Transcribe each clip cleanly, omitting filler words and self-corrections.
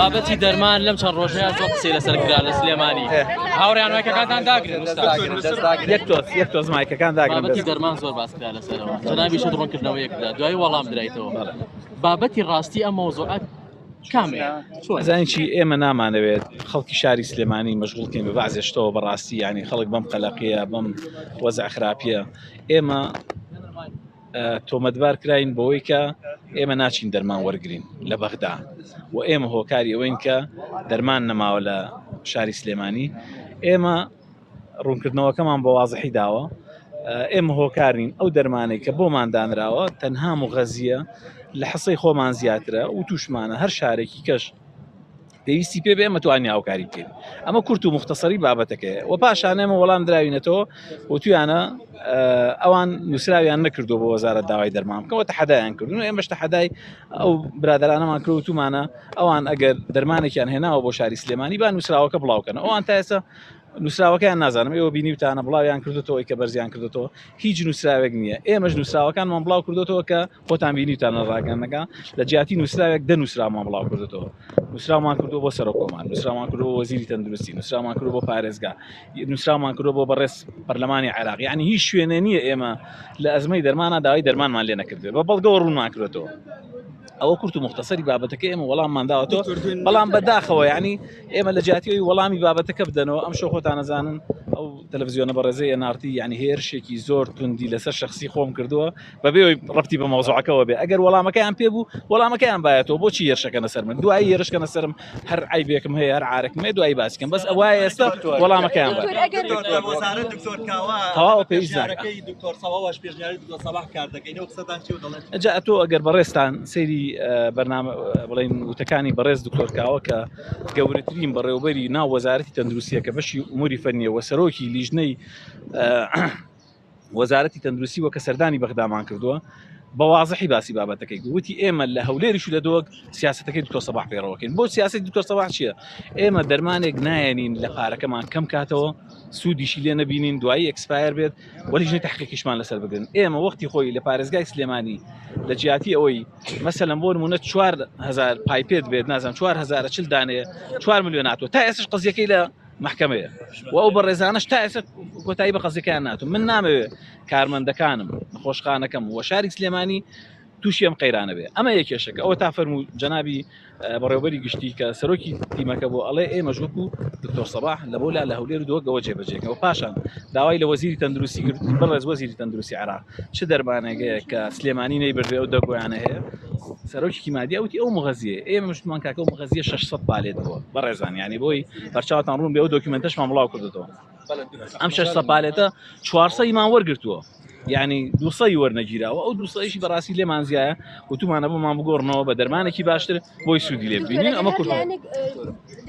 بابەتی دەرمان لەم چەند ڕۆژەیە زۆر قسەی لەسەر کرا لە سلێمانی هاوڕیان مایکەکانتان داگرن یەک تۆز یەک تۆز مایکەکان داگرن بابەتی دەرمان زۆر باس کرا لەسەرەوە جەنابیشت ڕوونکردنەوەیەک دا دوای وەڵام درایتەوە بابەتی ڕاستی ئەم مەوزوعە کامەیە زانین چی ئێمە نامانەوێت خەڵکی شاری سلێمانی مەشغوڵکەین بە بەعزێ شتەوە بەڕاستی ینی خەڵک بەم قەلەقیە بەم وەزع خراپیە ئێمە تۆمەتبار کراین بەوەی کە ئێمە ناچین دەرمان وەرگین لە بەغدا و ئێمە هۆکاری ئەوەین کە دەرمان نەماوە لە شاری سلێمانی ئێمە ڕوونکردنەوەکەمان بە وازحی داوە ئێمە هۆکار نین ئەو دەرمانەی کە بۆمان دانراوە تەنها مغەزیە لە حسەی خۆمان زیاترە و توشمانە هەر شارێکی کەش پێویستی پێ بێ ئێمە توانی هاوکاری بکەین ئەمە کورت و مختصری بابەتەکەیە و پاشان ئێمە وەڵام دراوینەتەوە وتویانە ئەوان نووسراویان نەکردو بۆ وەزارەت داوای دەرمان بکەوە تەحەدایان کردن و ئێمەش تەحەدای ئەو برادرانەمان کرد وتومانە ئەوان ئەگەر دەرمانێکیان هێناوە بۆ شاری سلێمانی با نووسراوەکە بڵاوکەن ئەوان تا ئێستا نووسراوەکەیان نازانم ئێوە بینیوتانە بڵاویان کردوتەوە کە بەرزیان کردوتەوە هیچ نووسراوێک نییە ئێمەش نووسراوەکانمان بڵاو کردوتەوە کە خۆتان بینیتان لە ڕاگەندنەکە لە جیاتی نووسراوێک دە نووسراومان بڵاو کردوتەوە نووسراومان کردو بۆ سەرۆک کۆمار نووسراومان کردو بۆ وەزیری تەندروستی نووسراومان کردو بۆ پارێزگا نووسراومان کردو بۆ بەڕێز پەرلەمانی عێراق یعنی هیچ شوێنێ نییە ئێمە لە ئەزمەی دەرمانە داوای دەرمانمان لێ نەکردێت بە بەڵگەوە ڕوونمان کردێتەوە ئەوە کورت و مختصری بابەتەکە ئێمە وەڵاممان داوەتەوە بەڵام بەداخەوە یعنی ئێمە لە جیاتی وەڵامی بابەتەکە بدەنەوە ئەم شۆ خۆتان نەزانن ئەو تەلەڤزیۆنە بەڕێزەی NRT یعنی هێرشێکی زۆر توندی لەسەر شخصی خۆم کردووە بەبێ ئەوەی ڕەبتی بە مەوزوعەکەوە بێ ئەگەر وەڵامەکەیان پێ بوو وەڵامەکەیان بایەتەوە بۆچی هێرشەکەنە سەر من دوایی هێرشکەنە سەرم هەر عیبێکم هەیە هەر عارێکم هەیە دوایی باسکەم بەس ئەوە ئێستا وەڵامەکەیان بە تەواو پێویست ناکات جا ئەتۆ ئەگەر بەڕێزتان سەیری بەرنامە بڵێن وتەکانی بەڕێز دکتۆر کاوە کە گەورەترین بەڕێوبەری ناو وەزارەتی تەندروستیە کە بەشی ئوموری فەنیە و سەرۆکی لیژنەی وەزارەتی تەندروستی وە کە سەردانی بەغدامان کردووە بە وازحی باسی بابەتەکەی وتی ئێمە لە هەولێریش و لە دۆک سیاستەکەی دکتۆر سەباح پەیڕەوەکەین بۆ سیاسی دکتۆر سەباح چییە ئێمە دەرمانێک نایەنین لە پارەکەمان کەم کاتەوە سوودیشی لێ نەبینین دوایی expire بێت وەلیژنەی تحقیقیشمان لەسەر بگرن ئێمە وەختی خۆی لە پارێزگای سلێمانی لە جیاتی ئەوەی مەسەلەن بۆ نمونە 4000 پایپێت بێت نازانم 4040 دانەیە 4 میلیۆن هاتووە تا ئێستش قەزیەکەی لە محکمەیە و ئەو بەڕێزانەش تا ئێستا کۆتایی بە قەزیەکەیان ناتوو من نامەوێ کارمەندەکانم نەخۆشخانەکەم و شاری سلێمانی تووشی ئەم قەیرانە بێ ئەمە یەکێشەکە ئەوە تا فەرموو جەنابی بەڕێوبەری گشتی کە سەرۆکی تیمەکە بۆ ئەڵێ ئێمەش وەکو دکتۆر سەباح لە بۆ لا لە هەولێر و دۆگەوە جێبەجێکەوە پاشان داوای لە وەزیری تەندروستی کرد بەڕێز وەزیری تەندروستی عێراق چ دەرمانێکەیە کە سلێمانی نەیبردێ ئەو دەگۆیانە هەیە سەرۆکی کیمادیا وتی ئەو مغەزیە ئێمە مشتمان کاکە ئەو مغەزیە 600 pallet بووە بەڕێزان یعنی بۆی بەرچاوتان ڕوون بێ ئەو document ەشمان بڵاو کردێتەوە ئەم 600 pallet ە 400 مان وەرگرتووە یعنی دوسەی وەرنەگیراوە ئەو دوسەیشی بەڕاستی لێمان زیایە وتومانە بۆمان بگۆڕنەوە بە دەرمانێکی باشتر بۆی سوودی لێ ببینین ئەمە کورت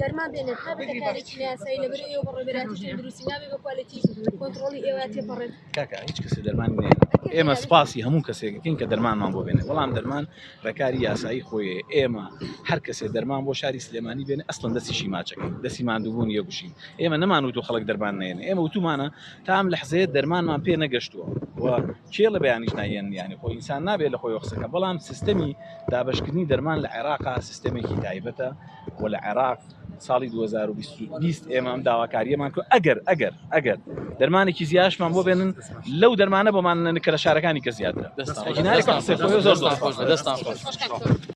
دەرمان بێنێت نابێتە کارێکی نایاسایی لەبەر ئێوە بەڕێوەبەرایەتی تەندروستی نابێ بە quality کۆنتڕۆڵی ئێوە تێپەڕێت کاکە هیچ کەسێ دەرمان نییە ئێمە سپاسی هەموو کەسێکەکەین کە دەرمانمان بۆ بێنێ بەڵام دەرمان ڕێکاری یاسایی خۆی ئێمە هەر کەسێ دەرمان بۆ شاری سلێمانی بێنێ ئەسڵەن دەستیشی ماچەکەین دەستی ماندووبوون یەگوشین ئێمە نەمان وتو خەڵک دەرمان نێنێ ئێمە وتومانە تا ئەم لەحزەیە دەرمانمان پێ نەگەشتووە و کێ لە بەیانیش نایەن یانی خۆ ئینسان نابێت لە خۆی قسەکە بەڵام سیستەمی دابشکردنی دەرمان لە عێراقا سیستەمێکی تایبەتە و لە عێراق ساڵی 2020 ئێمە ئەم داواکاریەمان کرد ئەگەر ئەگەر ئەگەر دەرمانێکی زیاشمان بۆ بێنن لەو دەرمانە بۆمان کە لە شارەکانی کە زیاترە دەستان خۆش دەستان خۆش.